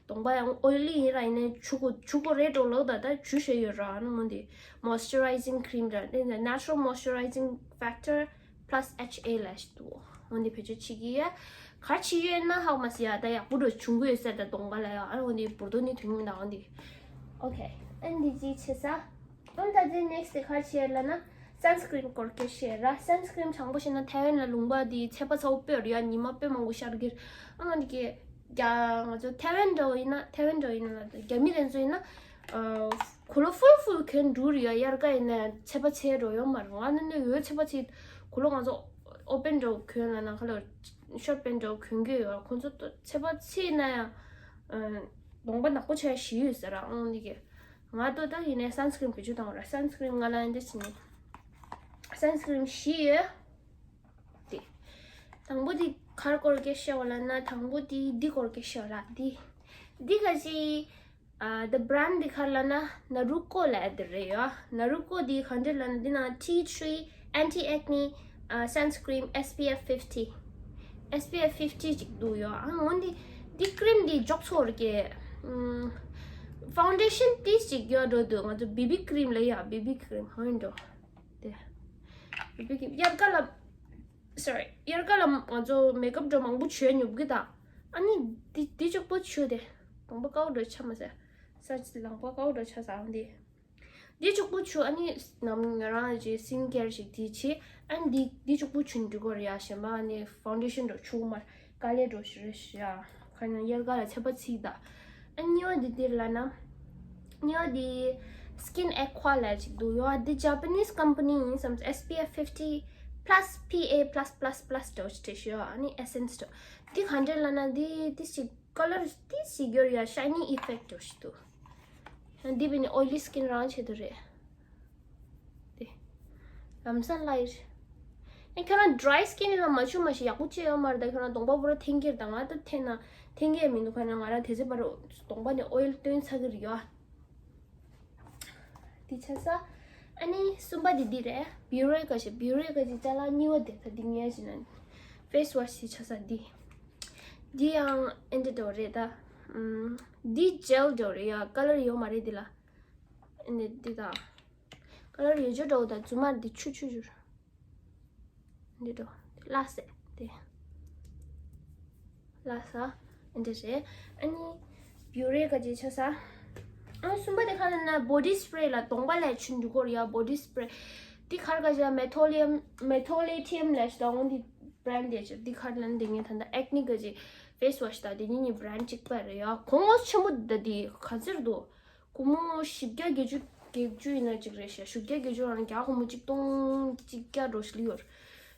གདོང་པ་ཡང་ཨོ་ལི་ཡིན་ར་ཡིན་ནའི་བྱུག་དགོས་བྱུག་དགོས་རེད་འགྲོ་ལོག་ད་ད་བྱུགས་བྱས་ཡོད་ར། ཨ་ནི་འོན་ཏེ་moisturizing cream ར་དེ་ནི་natural moisturizing factor plus H A ལ་ཞིག་འདུག་འོན་ཏེ་བེད་སྤྱོད་བྱེད་ཀྱི་ཡ། ག་རེ་བྱེད་ཀྱི་ཡོད་ན་ཧ་གོ་མ་སི་ཡ། ད་ཡག་པོ་འགྲོ་བྱུང་གི་ཡོད་ཟེར་ད་གདོང་པ་ལ་ཡ། ཨ་ནི་འོན་ཏེ་འབུར་ཏོ་ནི་དོན་མི་འདུག་འོན་ཏེ། Okay ཨ་ནི་འདི་ཅིག་བྱེད་ས། ཨོ་ད་དེ་next དེ་ག་རེ་བྱེད་ལབ་ན་sunscreen སྐོར་སྐད་ཆ་ར། sunscreen དྲང་པོ་བཤད་ན་ཐའེ་ཝན་ལ་ལུང་པ་དེ་ཚད་པ་ཚ་བོ་དཔེ་རེད་ཡ། ཉི་མ་དཔེ་མང་པོ་ཤར་གི་རེད། ཨ་ང་འདི་གི་རྒྱ་ང་ཚོ་ཐའེ་ཝན་འདྲ་བོ་ཡིན་ན་ཐའེ་ཝན་འདྲ་བོ་ཡིན་ན་ལ་རྒྱ་མི་དེ་ཚོ་ཡིན་ན་ཨ་གོས་ལོག་full full གྱོན་འགྲོ་རེད་ཡ། དབྱར་ཁ་ཡིན་ན་ཚད་པ་ཚ་བོ་ཡོད་མ་རེད། ང་ནི་ནི་འོ་ཚད་པ་ཚ་བོ་གོས་ལོག་ང་ཚོ་open འདྲ་བོ་གྱོན་ལབ་ན་ག་ལ་short pant འདྲ་བོ་གྱོན་གི་ཡོད། ཁོང་ཚོ་ཚད་པ་ཚ་ན་ཡང་ཨ་གདོང་པ་ནག་པོ་ཆགས་ཤི་ཡོད་ཟེར་ར། ཨང་འདི་གི་ང་ཏོ་ད་ཡིན་ནའི་sunscreen བེད་སྤྱོད་བཏང་བ་ར། sunscreen ང་ལ་འདི་བྱས་ནས་sunscreen བཞི་ཡོད། དེ་དང་པོ་དེ་ག་རེ་སྐོར་སྐད་ཆ་བཤད་པ་ལབ་ན་དང་པོ་དེ་འདི་སྐོར་སྐད་ཆ་བཤད་པ་ར། འདི་འདི་ག་ཅི་ཨ་the brand འདི་ག་རེ་ལབ་ན་Naruko ལབ་དེ་རེད་ཡ། Naruko འདི་ག་འདྲ་ལབ་ན་འདི་ན་tea tree anti acne ཨ་sunscreen S P F fifty S P F fifty ཅིག་འདུག་ཡོད། ཨ་འོན་ཏེ་འདི་cream འདི་འཇོག་ཚོར་གི་ཨམ་foundation ཏིས་ཅིག་ཡོད་འགྲོ་འདུག་ང་ཚོ་BB cream ལ་ཡ། BB cream ཧོན་འགྲོ་དེ་BB cream དབྱར་ཁ་ལ་sorry དབྱར་ཁ་ལ་ང་ཚོ་makeup འགྲོ་མང་པོ་བྱོས་ཉོབ་གི་ད། ཨ་ནི་འདི་འདི་གཅིག་པོ་བྱོས་དེ་གདོང་པ་དཀར་པོ་འགྲོ་ཆ་མ་ཟེར་ས་ལང་པ་དཀར་པོ་འགྲོ་ཆ་ས་འདི། འདི་གཅིག་པུ་ཆུ་ཨ་ནི་ནམ་ང་རང་གི་skin care ཞིག་དེ་བྱེད། ཨ་ནི་འདི་འདི་གཅིག་པུ་ཆུ་འདི་གོ་རེད་ཡ། གཞན་པ་ཨ་ནི་foundation འགྲོ་ཆུ་མར་དཀའ་ལས་འགྲོ་ཞུ་རེད་ཞུ་ཡ། ཁ་ན་དབྱར་ཁ་ལ་ཚད་པ་ཚིག་ད། ཨ་གཉིས་པ་འདི་འདིར་ལ་ན། གཉིས་པ་འདི་Skin Aqua ལ་ཅིག་འདུག་ཡོད། ཨ་འདི་Japanese company ཡིན་བསམ། S P F fifty plus P A plus plus plus འགྲོ་ཞུ་ཡ། ཨ་ནི་essence འགྲོ་འདི་ག་འདྲ་ལ་ན་འདི་འདི་ཞིག་color ཏིས་ཞིག་ཡོད་ཡ། Shiny effect འགྲོ་ཞིག་འདུག་འདི་བས་ནི་oily skin རང་ཆེད་དུ་རེད། དེ་ལམ་སང་ལ་ཡིར། ཨེ་ཁྱོད་རང་dry skin ཡིན་ན་མ་བྱུང་མ་ཤེས་ཡག་པོ་ཅི་ཡོད་མ་རེད། ད་ཁྱོད་རང་གདོང་པ་པོ་ར་འཐེན་གྱིར་དང་ང་ད་འཐེན་ན་འཐེན་གྱི་མི་འདུག་ཁ་ན་ང་རང་དེ་ཚེ་བར་གདོང་པ་ནས་oil བཏོན་ཚར་གྱི་རེད་ཡོད། དེ་ཆ་ས། ཨ་ནི་གསུམ་པ་དེ་འདི་རེད། Bure ག་ཞེས་Bure ག་ཞེས་ཅ་ལག་གཉིས་པ་དེ་ད་འདི་ངས་བྱས་ན། Face wash དེ་ཆ་ས་འདི། འདི་ཡང་ཨེ་འདྲ་འདྲ་བོ་རེད་ད། ཨམ། འདི་gel འདྲ་བོ་རེད་ཡ། color ཡོད་མ་རེད་འདི་ལ། ཨེ་འདི་འདི་ད། color ཡོད་ཅོ་འདྲ་བོ་ད་རྫུན་མ་འདི་ཆུ་ཆུ་ཆུ། འདི་འགྲོ། ལ་སེ། དེ། ལ་ས། འདི་རེད། ཨ་ནི། Bure ག་ཅེ་ཆ་ས། ཨ་གསུམ་པ་དེ་ག་ལ་ན་body spray ལ་གདོང་པ་ལ་ཆུ་འདུག་གོ་ར་ཡ། body spray དེ་གར་ག་ཅེ་mentholium mentholatum ལ་ཞིག་དང་འོན་དེ་brand དེ་ཆ་དེ་གར་ལ་འདི་ངས་ད་ལྟ་acne ག་ཅེ་face wash ད་དེ་གཉིས་གཉིས་brand གཅིག་པ་རེད་ཡ། གོང་འོག་ཆེན་པོ་ད་དེ་ག་ཚེར་འདུག་སྒོར་མོ་བཞི་བརྒྱ་བརྒྱད་ཅུ་བརྒྱད་ཅུ་ཡིན་ན་གཅིག་རེད་ཤག་བཞི་བརྒྱ་བརྒྱད་ཅུ་རང་རྒྱ་སྒོར་མོ་གཅིག་སྟོང་གཅིག་བརྒྱ་འགྲོ་ཞིག་ལ་ཡོད།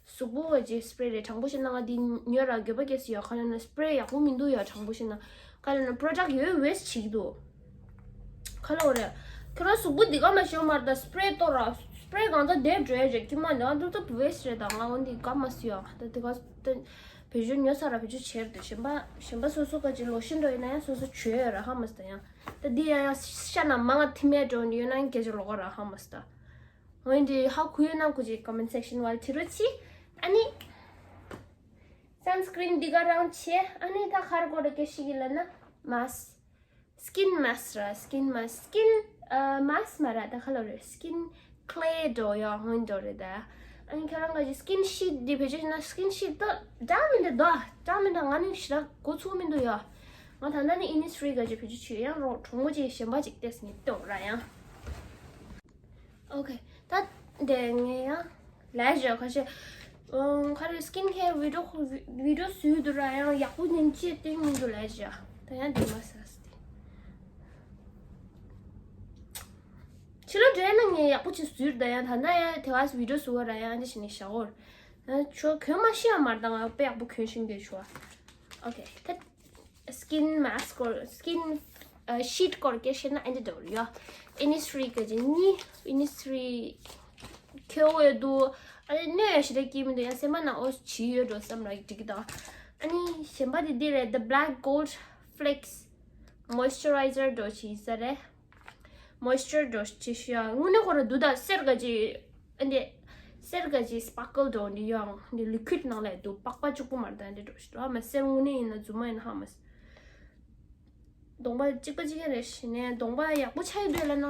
གཟུགས་པོ་བ་ཅིག་spray རེད། དྲང་པོ་བཤད་ན་ང་འདི་ཉོས་ར་འགྱོད་པ་སྐྱེས་སོང་ཡ། ག་ན་ན་spray ཡག་པོ་མི་འདུག་ཡ། དྲང་པོ་བཤད་ན་ག་ལ་ན་product ཡོད་waste བྱེད་ཀྱི་འདུག་ག་ལ་འོ་རེད། ཁྱོད་རང་གཟུགས་པོ་འདི་ག་མ་ཤེས་མ་རེད་ད། spray གཏོར་ར་spray གང་ཚ་དེ་འགྲོ་ཡ་རེད། ཁྱི་མ་འདི་ང་འདུག་ད་waste རེད་ད། ང་འོ་འདི་ག་མ་སུ་ཡ་ད་དེ་ག་ད་བེད་སྤྱོད་ཉོ་ས་ར་བེད་སྤྱོད་བྱེད་རེད་ད། གཞན་པ་གཞན་པ་སོ་སོ་ག་ཅིག་lotion འགྲོ་ཡིན་ན་ཡང་སོ་སོ་བྱོས་ཡོད་ར་ཧ་མ་སི་ད་ཡང་། ད་འདི་ཡང་ཡང་ཤ་ན་མང་ང་ཐི་མེ་འགྲོ་འདི་ཡོད་ན་སྐད་ཆ་ལོག་ར་ཧ་མ་སི་ད། འོན་ཏེ་ཧ་གོ་ཡོད་ན་གོ་ཅིག་comment section བར་བྲིས་རོགས་གྱིས། ཨ་ནི་sunscreen འདི་ག་རང་བྱས། ཨ་ནི་ད་ག་རེ་དགོས་རེད་སྐད་ཆ་ཞིག་ལབ་ན་mask skin mask ར་skin mask skin ཨ་mask མ་ར་ད་ག་ལ་རེད། skin clay འགྲོ་ཡ་ཧོན་འགྲོ་རེད་ད། ཨ་ནི་ཁྱོད་རང་ག་ཅིག་skin sheet འདི་བེད་སྤྱོད་བྱས་ན་skin sheet ད་འདྲ་མི་འདྲ་ད་འདྲ་མི་འདྲ། ང་ནི་ཞེ་དྲག་གོ་ཚུགས་མི་འདུག་ཡ། ང་ད་ལྟ་ནི་Innisfree ག་ཅིག་བེད་སྤྱོད་བྱས། ཡང་རོགས་གྲོགས་མོ་ཅིག་གཞན་པ་ཅིག་ཏེས་ངས་ལྟོས་ར་ཡང་། Okay ད་དེ་ངས་ཡང་ལས་བྱ་ཁ་ཤས་ཨང་ཁ་རེ་skin care video video བཟོས་འདུག་ར། ཡང་ཡག་པོ་ཉན་ཅེས་བསྟན་མི་འདུག་ལས་བྱ། ད་ཡང་དེ་མ་ཟ་སྟེ། ཕྱི་ལོ་འདྲེས་ན་ངས་ཡག་པོ་ཅིག་བཟོས་ད། ཡང་ད་ལྟ་ཡང་དེ་བ་video བཟོ་བ་ར་ཡང་འདི་བྱས་ནས་བཞག་འོར། ཆོ་གོན་མ་ཤེས་ཡ་མ་རེད་ད། ང་དཔེ་ཡག་པོ་གོན་ཤེས་འདོད་ཆོ། Okay ད། skin mask སྐོར་skin ཨ་sheet སྐོར་སྐད་བཤད་ན་ཨེ་འདྲ་འདྲ་བོ་ཡོད། Innisfree ག་ཅིག་གཉིས། Innisfree ཁྱོད་འོས་འདུག་ཨ་ནི་གནོད་ཡ་ཞེ་དྲག་སྐྱེ་མི་འདུག་ཡང་སེམས་པ་ནང་འོ་བྱི་ཡོད་འགྲོ་བསམ་ར་འགྲིག་གི་དང་། ཨ་ནི་གཞན་པ་དེ་འདི་རེད། The Black Gold Flakes moisturizer འགྲོ་བྱི་ས་རེད། Moisture འགྲོ་བྱི་ཤ་དངོས་གནས་ཁོ་ར་འདུག་ད་གསེར་ག་ཅིག་ཨ་འདི་ གསེར་ག་ཅིག་སྤར་ཀལ་འདྲ་བོ་འདི་ཡོད་ཨང་། འདི་ལི་ཁུད་ནང་ལ་འདུག། པགས་པ་གཅིག་པུ་མ་རེད། ད་འདི་འདྲ་བོ་ཞིག་འདུག་ཨ། མ་གསེར་དངོས་གནས་ཡིན་ན་རྫུན་མ་ཡིན་ན་ཧ་མ་སི། གདོང་པ་གཅིག་པ་གཅིག་རྐྱང་རེད་ཤི་ནས་གདོང་པ་ཡག་པོ་ཆགས་ཡོད་འདུག་ལབ་ན།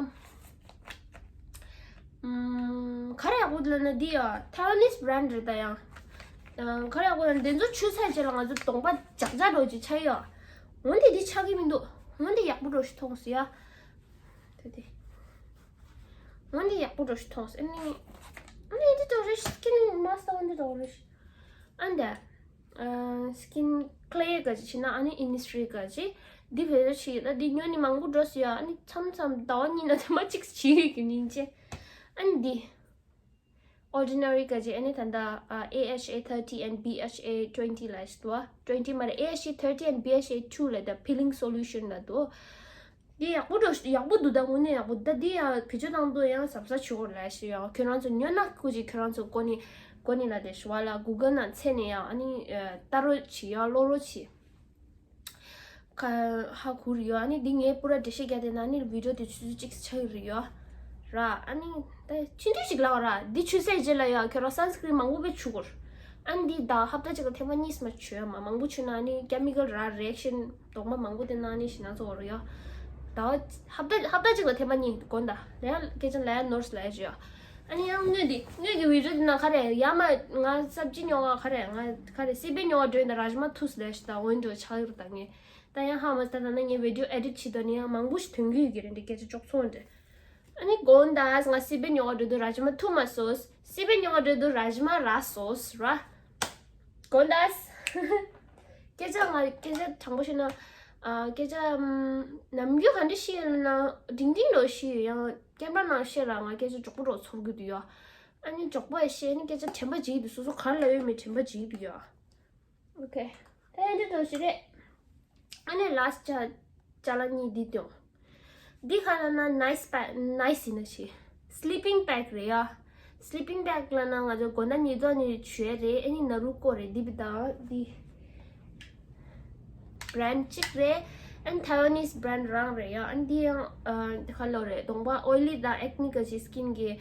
ཨམ། ག་རེ་ཡག་པོ་འདུག་ལབ་ན་འདི་ཡ་Taiwanese brand རེད་ད་ཡང་། ཨ། ག་རེ་ཡག་པོ་ལབ་ན་འདི་ཚོ་མཆོད་ཚར་རྗེས་ལ་ང་ཚོ་གདོང་པ་འཇག་འཇག་འདྲ་བོ་ཅིག་ཆགས་ཡོད། འོན་ཏེ་འདི་ཆགས་ཀྱི་མི་འདུག། འོན་ཏེ་ཡག་པོ་འདྲ་བོ་ཞིག་མཐོང་སོང་ཡ། ད་དེ། འོན་ཏེ་ཡག་པོ་འདྲ་བོ་ཞིག་མཐོང་སོང་། ཨ་ནི། ཨ་ནི་འདི་འདྲ་བོ་རེད། skin mask འདི་འདྲ་བོ་རེད། ཨ་འདི། ཨ། Skin Clay ག་ཅིག་བྱས་ན་ཨ་ནི་Innisfree ག་ཅིག། འདི་བེད་སྤྱོད་བྱེད་ཀྱི་ད་འདི་ཉོས་ནི་མང་པོ་འགྲོ་སོང་ཡ། ཨ་ནི་མཚམས་མཚམས་ཟླ་བ་གཉིས་ནང་ཐེངས་མ་གཅིག་བྱེད་ཡོད་ཀྱི་ཉིན་བྱེད། ཨ་ནི་འདི། Ordinary ག་ཅིག། ཨ་ནི་ད་ལྟ་ཨ། A H A thirty and B H A twenty ལབ་ཞིག་འདུག་བ། twenty མ་རེད། A H A thirty and B H A two ལབ་ད་peeling solution ལབ་འདུག། འདི་ཡག་པོ་འགྲོ། ཡག་པོ་འདུག་ད། དངོས་གནས་ཡག་པོ། ད་འདི་ཡང་བེད་སྤྱོད་བཏང་དུས་ཡང་གཟབ་གཟབ་བྱེད་དགོས་ལབ་ཞིག་ཡ། ཁྱོད་རང་ཚོ་ཉོས་ན་སྐུ་མཁྱེན་ཁྱོད་རང་ཚོ་གོ་ནི་གོ་ནི་ལ་དེ་ཞུ་བ་ལ་Google ནང་འཚོལ་ནས་ཡ། ཨ་ནི་ཨ། ལྟ་རོགས་བྱེད་ཡ། ཀློག་རོགས་བྱེད། ཁ་ཧ་གོ་རེད་ཡ། ཨ་ནི་འདི་ངས་པུ་ར་འགྲེལ་བཤད་རྒྱག་དེ་ན་ཨ་ནི་video དེ་ཆུ་ཚོད་གཅིག་ཆགས་ཀྱི་རེད་ཡ། ར། ཨ་ནི་ད་ཕྱིན་དུས་ཅིག་ལབ་ར། འདི་མཆོད་ཚར་རྗེས་ལ་ཡ་ཁྱོད་རང་sunscreen མང་པོ་བེད་སྤྱོད་དགོས། ཨ་ནི་འདི་ད་ཧབ་ཏ་གཅིག་ལ་ཐེངས་མ་གཉིས་མ་མཆོད་ཡ་མ། མང་པོ་མཆོད་ན་ཨ་ནི་chemical ར་reaction གདོང་པ་མང་པོ་དེ་ན་ཨ་ནི་ཞེད་སྣང་ཚ་བོ་རེད་ཡ། ད་ཧབ་ཏ་ཧབ་ཏ་གཅིག་ལ་ཐེངས་མ་གཉིས་དགོངས་དག་ལ་ཡ། སྐད་ཆ་ལ་ཡ་ནོར་སི་ལ་ཡ་བརྗོད་ཡ། ཨ་ནི་ཡང་དངོས་འདི་དངོས་ཀྱི་video དེ་ན་ག་རེ་ཡ་མ་ང་སབ་ཇི་ཉོ་ག་ག་རེ་ང་ག་རེ་སི་པན་ཉོ་ག་འགྲོ་ཡིན་ད་ར་ཇི་མ་ཐུག་སི་ལ་ཡ་ཞིག་ད་འོན་འགྲོ་ཆགས་ཡོད་ད་ངས། ད་ཡང་ཧ་མ་སི་ད་ད་ན་ངས་video edit བྱེད་དོ་ནི་ཡང་མང་པོ་ཞིག་ཐོན་གི་ཡོད་ཀྱི་རེད། འདི་སྐད་ཆ་ཅོག་ཚོང་རེད། ཨ་ནི་དགོངས་དག་ང་སི་པན་ཉོ་ག་འགྲོ་དུས་ར་ཇི་མ་ཐུག་མ་སོང་། སི་པན་ཉོ་ག་འགྲོ་དུས་ར་ཇི་མ་རག་སོང་ར། དགོངས་དག་སྐད་ཆ་ང་སྐད་ཆ་དྲང་པོ་བཤད་ན། ཨ། སྐད་ཆ་ཨམ། ནམ་རྒྱུན་ག་འདྲ་བཤད་ཡོད་ན་འབྲིང་འབྲིང་རོ་བཤད་ཡོད། ཡང་ཀེམ་ར་ནང་བཤད་ར་ང་སྐད་ཆ་མགྱོགས་པོ་རོ་ཚོར་གི་འདུག་ཡ། ཨ་ནི་མགྱོགས་པོ་བཤད་ནི་སྐད་ཆ་དྲན་པ་བརྗེད་འདུག། སོ་སོ་ག་རེ་ལབ་ཡོད་མེད་དྲན་པ་བརྗེད་འདུག་ཡ། ཨོ་ཁེ། ད་ཡིན་དུས་དོ་ཞིག་རེད། ཨ་ནི་ལཱ་སི་ཊི་ཅ་ཅ་ལག་གཉིས་འདི་དང་། འདི་ག་ལབ་ན་nice pack nice ཡིན་ན་ཞིག། sleeping bag རེད་ཡ། sleeping bag ལབ་ན་ང་ཚོ་དགོང་དག་ཉལ་དུས་ནི་བྱུག་ཡ་རེད། ཨ་ནི་ན་རུ་ཀོ་རེད། འདི་བི་དང་འདི། brand གཅིག་རེད། ཨ་ནི་Taiwanese brand རང་རེད་ཡ། ཨ་ནི་འདི་ཡང་ཨ། འདི་ག་ལབ་རེད། གདོང་པ་oily དང་acne ག་ཅིག་skin གི་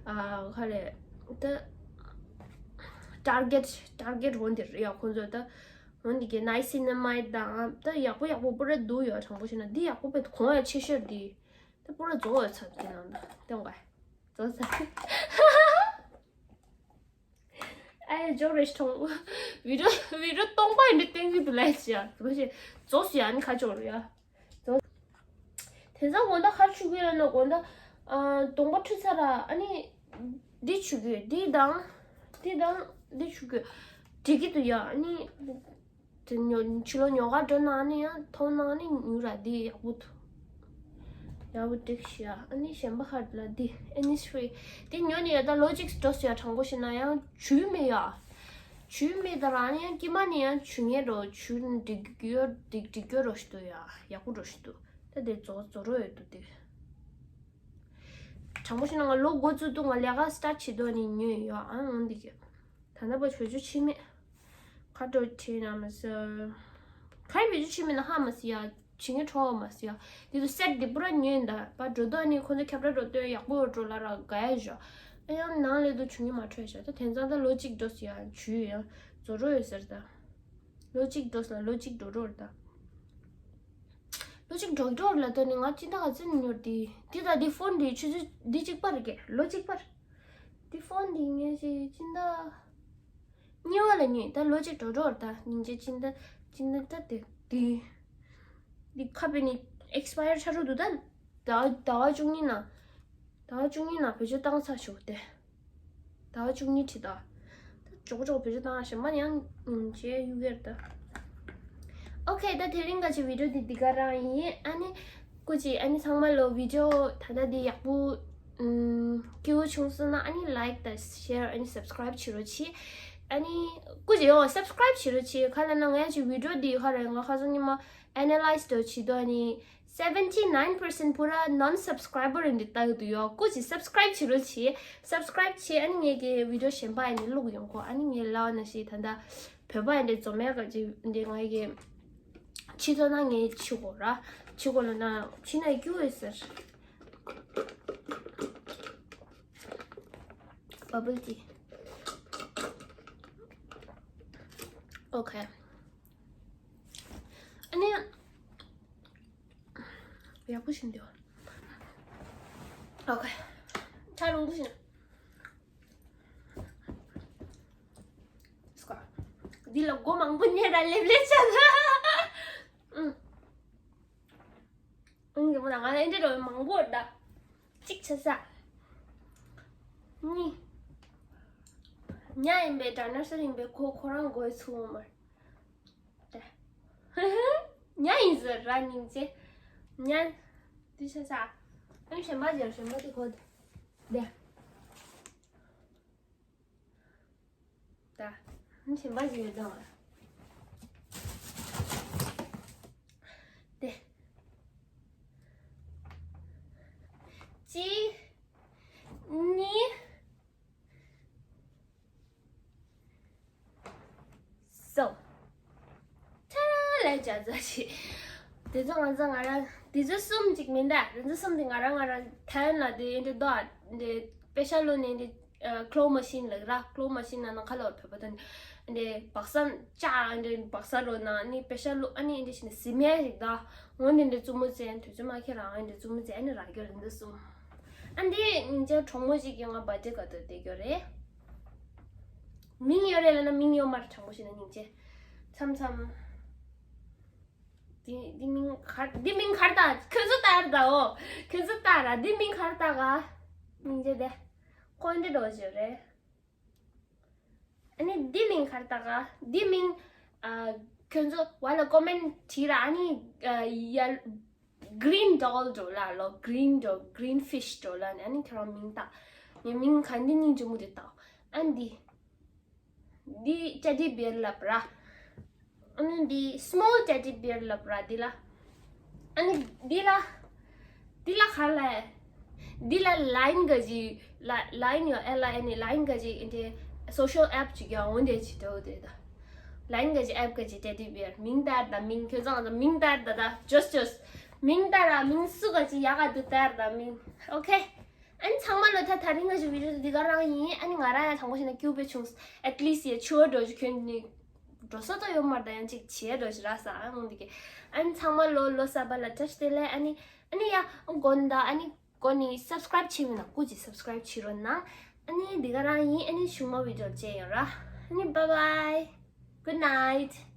ཨ། ག་རེ་ད་target target འོ་འདི་རེད་ཡ། ཁོང་ཚོ་ད་འོ་འདི་གི་niacinamide དང་ད་ཡག་པོ་ཡག་པོ་པུ་ར་འདུག་ཡ། དྲང་པོ་བཤད་ན་འདི་ཡག་པོ་དཔེ་གོང་ཡ་ཆེ་ཤོས་འདི། ད་པུ་ར་རྫོགས་ཡ་ཚར་འདི་ནང་ད་སྟོན་ག་རྫོགས་ཚར། ཨ་ཡ་ཇོ་རེ་ཤི་ཐོང་། video video སྟོང་པ་ཡིན་འདྲ་སྟོན་གི་འདུག་ལབ་ཡ་ཅི་ཡ། དེ་མ་ཤེས་རྫོགས་སུ་ཡ་ནི་ཁ་ཆོག་རུ་ཡ། རྫོགས། དེང་སང་དགོང་དག་ག་རེ་བྱུག་གི་ཡོད་ན་དགོང་དག་ཨ། གདོང་པ་འཁྲུད་ཚར་ར་ཨ་ནི་འདི་བྱུག་གི་ཡོད། འདི་དང་འདི་དང་འདི་བྱུག་གི་ཡོད། འགྲིག་གི་འདུག་ཡ། ཨ་ནི་དེ་ཉོ་ཕྱི་ལོགས་ཉོ་ག་འགྲོ་ན་ཨ་ནི་ཡང་མཐོང་ན་ཨ་ནི་ཉོ་ར། འདི་ཡག་པོ་འདུག། ཡག་པོ་འགྲིག་ཤག། ཨ་ནི་གཞན་པ་ཧར་ལ་འདི་Innisfree འདི་ཉོས་ནས་ཡ་ད་ལོ་གཅིག་འགྲོ་སོང་ཡ། དྲང་པོ་བཤད་ན་ཡང་བྱུག་མེད་ཡ། བྱུག་མེད་ད་རང་ཡང་སྐྱེས་མ་ནས་ཡང་བྱུག་ངེས་རོ། བྱུག་འགྲིག་ཡོད་འགྲིག་འགྲིག་ཡོད་རོ་ཞིག་འདུག་ཡ། ཡག་པོ་རོ་ཞིག་འདུག། ད་དེ་རྫོགས་རྫོགས་རོ་ཡོད་འདུག་དེ། དྲང་པོ་བཤད་ན་ང་ལོ་འགོ་བཙུགས་དུས་ང་ལས་ཀ་start བྱེད་དུས་ནས་ཉོས་ཡོད། ཨ་འོང་འདི་གི་ད་ལྟ་བར་བེད་སྤྱོད་བྱེད་མེད། ཁ་དྲོ་བྱེད་ན་མ་ཟེར། ག་རེ་བེད་སྤྱོད་བྱེད་མེད་ན་ཧ་མ་སི་ཡ། བྱེད་ངེས་ཁྲོ་བ་མ་སི་ཡ། དེ་ཚོ་set འདི་པུ་ར་ཉོས་ད་པ་འགྲོ་དུས་ནས་ཁོ་ཚོ་ཁྱབ་ར་འགྲོ་དུས་ཡག་པོ་འགྲོ་ལ་ར་དགའ་ཡ་ཞོ། ཨ་ཡང་ནང་ལས་དུ་བྱུག་ངེས་མ་ཁྲོ་ཡ་ཞོ། ད་དེང་སང་ད་ལོ་གཅིག་འགྲོ་སི་ཡ་བྱུག་ཡ་རྫོགས་རོ་ཡོད་ཟེར་ད། ལོ་གཅིག་འགྲོ་སི་ལ་ལོ་གཅིག་འགྲོ་འགྲོ་ར་ད། ལོ་གཅིག་འགྲོ་འགྲོ་ལ་དོ་ནི་ང་ཅི་འདྲ་ག་ཚོད་ཉོར་དེ་དེ་ད་དེ་ཕོན་དེ་ཆུ་ཚོད་འདི་གཅིག་པར་གེ་ལོ་གཅིག་པར། དེ་ཕོན་དེ་ངས་ཅི་ཅི་འདྲ་གཉིས་པ་ལ་ཉོས། ད་ལོ་གཅིག་འགྲོ་འགྲོ་ད་སྙིང་རྗེ་ཅི་འདྲ་ཅི་འདྲ་ད་དེ་དེ་དེ་ཁ་པེ་ནི་expire ཆགས་འགྲོ་འདུག་ད། ཟླ་ཟླ་བ་བཅུ་གཉིས་ནང་ཟླ་བ་བཅུ་གཉིས་ནང་བེད་སྤྱོད་བཏང་ཚར་ཆོག་སྟེ། ཟླ་བ་བཅུ་གཉིས་ཁྲི་ད། ད་ཅོག་ཅོག་བེད་སྤྱོད་བཏང་གཞན་པ་ཡང་ཉིན་བྱེད་ཡུ་གེར་ད། ཨོ་ཁེ། ད་དེ་རིང་ག་ཅི་video འདི་འདི་ག་རང་ཡིན། ཨ་ནི་སྐུ་མཁྱེན་ཨ་ནི་ཚང་མ་ལོ་video ད་ལྟ་འདི་ཡག་པོ་ཨམ་སྐྱིད་པོ་བྱུང་སོང་ན་ཨ་ནི་like དང་share ཨ་ནི་subscribe བྱེད་རོགས་གྱིས། ཨ་ནི་སྐུ་མཁྱེན་ཡོང་subscribe བྱེད་རོགས་གྱིས། ག་ལ་ན་ང་ཡང་ཅིག་video འདི་ཧ་རེ་ང་ཁ་སང་ཉི་མ་analyze དོ་བྱེད་དོ་ཨ་ནི། seventy nine percent པུ་ར་non subscriber ཡིན་འདི་ལྟ་གི་འདུག་ཡོ། སྐུ་མཁྱེན་subscribe བྱེད་རོགས་གྱིས། subscribe བྱེད་ཨ་ནི་ངེད་ཀྱི་video གཞན་པ་ཡིན་འདི་བླུག་ཡོང་གོ། ཨ་ནི་ངས་ལབ་ན་ཞིག་ད་ལྟ་བོད་པ་ཡིན་འདི་འཛོམས་ཡ་ག་ཅིག་འདི་ང་གི་ཕྱི་ཚོ་ན་ངས་ཕྱི་གོ་ར་ཕྱི་གོ་ལ་ན་ཕྱི་ན་སྐྱུ་ཡོད་ཟེར། bubble tea། ཨོ་ཁེ། ཨ་ནི། ཡག་པོ་ཞིག་འདུག་ཨོ་ཁེ། ཁྲག་རླུང་པོ་ཞིག་སྐོར། འདི་ལ་སྒོ་མང་པོ་ཉེ་ར་ལེབ་ལེབ་བྱ་ན། ཨུམ། ཨུམ། ང་ལ་ཨེ་འདྲ་རོ་མང་པོ་ད། གཅིག་ཆ་ས། གཉིས། ཉ་ཡིན་པའི་ཌའི་ནོ་སར་ཡིན་པའི་ཁོ་ཁོ་རང་མགོའི་ཚུགས་མར། ཉ་ཡིན་ཟེར་ར་སྙིང་རྗེ། ཉ། དེ་ཤ་ཤ། ཨ་ནི་གཞན་པ་ཅིག་གཞན་པ་དེ་གོ་དེ། ད། ཨ་ནི་གཞན་པ་ཅིག་ཡོད་ཙང་། དེ། གཅིག་གཉིས། སོ། ཁྲ་ལ་ཅ་ཙ་ཞིག་དེ་ཚོ་ང་ཚོ་ང་རང་དེ་ཚོ་གསུམ་ཅིག་མིན་ད། དེ་ཚོ་གསུམ་དེ་ང་རང་ང་རང་ཐན་ལ་དེ་འདྲ་དོ་འདྲ་པེ་ཤ་ལོ་ནས་འདྲ་ཁློ་མ་ཤིན་ལ་ར། ཁློ་མ་ཤིན་ན་ན་ཁ་ལོ་བོད་པ་དང་འདྲ་བག་ས་ཅ་འདྲ་བག་ས་རོ་ན་ནི་པེ་ཤ་ལོ་ཨ་ནི་འདྲ་ཞིག་ནས་སི་མེ་ཞིག་ད། འོ་འདི་འདྲ་བཙུན་མོ་ཅན་དུས་ཚོད་མ་ཁྱེད་རང་འདི་འདྲ་བཙུན་མོ་ཅན་ཨ་ནི་ར་རྒྱུ་རེད་འདི་གསུམ། ཨ་འདི་སྙིང་རྗེ་གྲོགས་མོ་ཞིག་གི་ང་བར་ཐི་ཌེ་ག་དུས་བསྡད་རྒྱུ་རེད། མིང་ཡོད་རེད་ལབ་ན་མིང་ཡོད་མ་རེད། དྲང་པོ་བཤད་ན་སྙིང་རྗེ། མཚམས་མཚམས། འདི་འདི་མིང་གར་འདི་མིང་གར་བཏགས། ཁྱོད་ཚོ་ལྟར་ད་འོ། ཁྱོད་ཚོ་ལྟར་ར་འདི་མིང་གར་བཏགས་ག་སྙིང་རྗེ་དེ། ཁོ་འདི་འགྲོ་བཞིན་རེད། ཨ་ནི་འདི་མིང་གར་བཏགས་ག་འདི་མིང་། ཨ། ཁྱོད་ཚོ་བ་ལ་ཀོ་མེན་བྲིས་ར། ཨ་ནི། ཨ། ཡ། Green doll འགྲོ་ལ་ལོ། Green doll, green fish འགྲོ་ལ་ནི་ཨ་ནི་ཁྱོད་རང་མིང་བཏགས། ངའི་མིང་ག་འདི་སྙིང་རྗེ་མོ་དེ་བཏགས། ཨ་འདི། འདི་ཊེ་ཌི་བེར་ལབ་ར། ཨ་ནི་འདི་small teddy bear ལབ་ར་འདི་ལ། ཨ་ནི་འདི་ལ། འདི་ལ་ག་ལ། འདི་ལ་ལའིན་ག་ཅི། ལ་ལའིན་ཡོད་ཨེ་ལ་ཨེ་ནི་ལའིན་ག་ཅི་ཨིན་ཏེ་སོ་ཤལ་ཨེབ་ཅིག་ཡོད། འོན་ཏེ་ཅི་ཏོ་དེ་ད། ལའིན་ག་ཅི་ཨེབ་ག་ཅི་ཊེ་ཌི་བེར་མིང་ལྟར་ད་མིང་ཁྱོད་ཚང་ད་མིང་ལྟར་ད་ད་ཇོས་ཇོས། མིང་ལྟར་ཨ་མིང་སུ་ག་ཅི་ཡག་ག་དུ་ལྟར་ད་མིང་ཨོ་ཁེ། ཨ་ནི་ཚང་མ་ལོ་ད་ད་རིང་ང་ཞིག་བི་ཌིའོ་འདི་ག་རང་ཡིན། ཨ་ནི་ང་རང་ཡང་དྲང་པོ་བཤད་ན་སྐྱིད་པོ་བྱུང་། At least ཡ་ཆུ་བ་འགྲོ་རྒྱུ་ཁྱོད་ནི་འགྲོ་ས་ཏོ་ཡོད་མ་རེད། ད་ཡང་ཅིག་བྱེད་འགྲོ་ཞིག་ར་ས་ཨ་ངོ་འདི་གི། ཨ་ནི་ཚང་མ་ལོ་ལོ་གསར་པ་ལ་བཀྲ་ཤིས་བདེ་ལེགས། ཨ་ནི་ཨ་ནི་ཡ་དགོན་ད་ཨ་ནི་དགོན་ནི་སབ་སི་ཀ་རེབ་བྱེད་མི་ན་སྐུ་ཅིག་སབ་སི་ཀ་རེབ་བྱེད་རོགས་གནང་། ཨ་ནི་འདི་ག་རང་ཡིན། ཨ་ནི་གཞུག་མ་བི་ཌིའོ་མཇལ་ཡོང་ར། ཨ་ནི་bye bye, good night.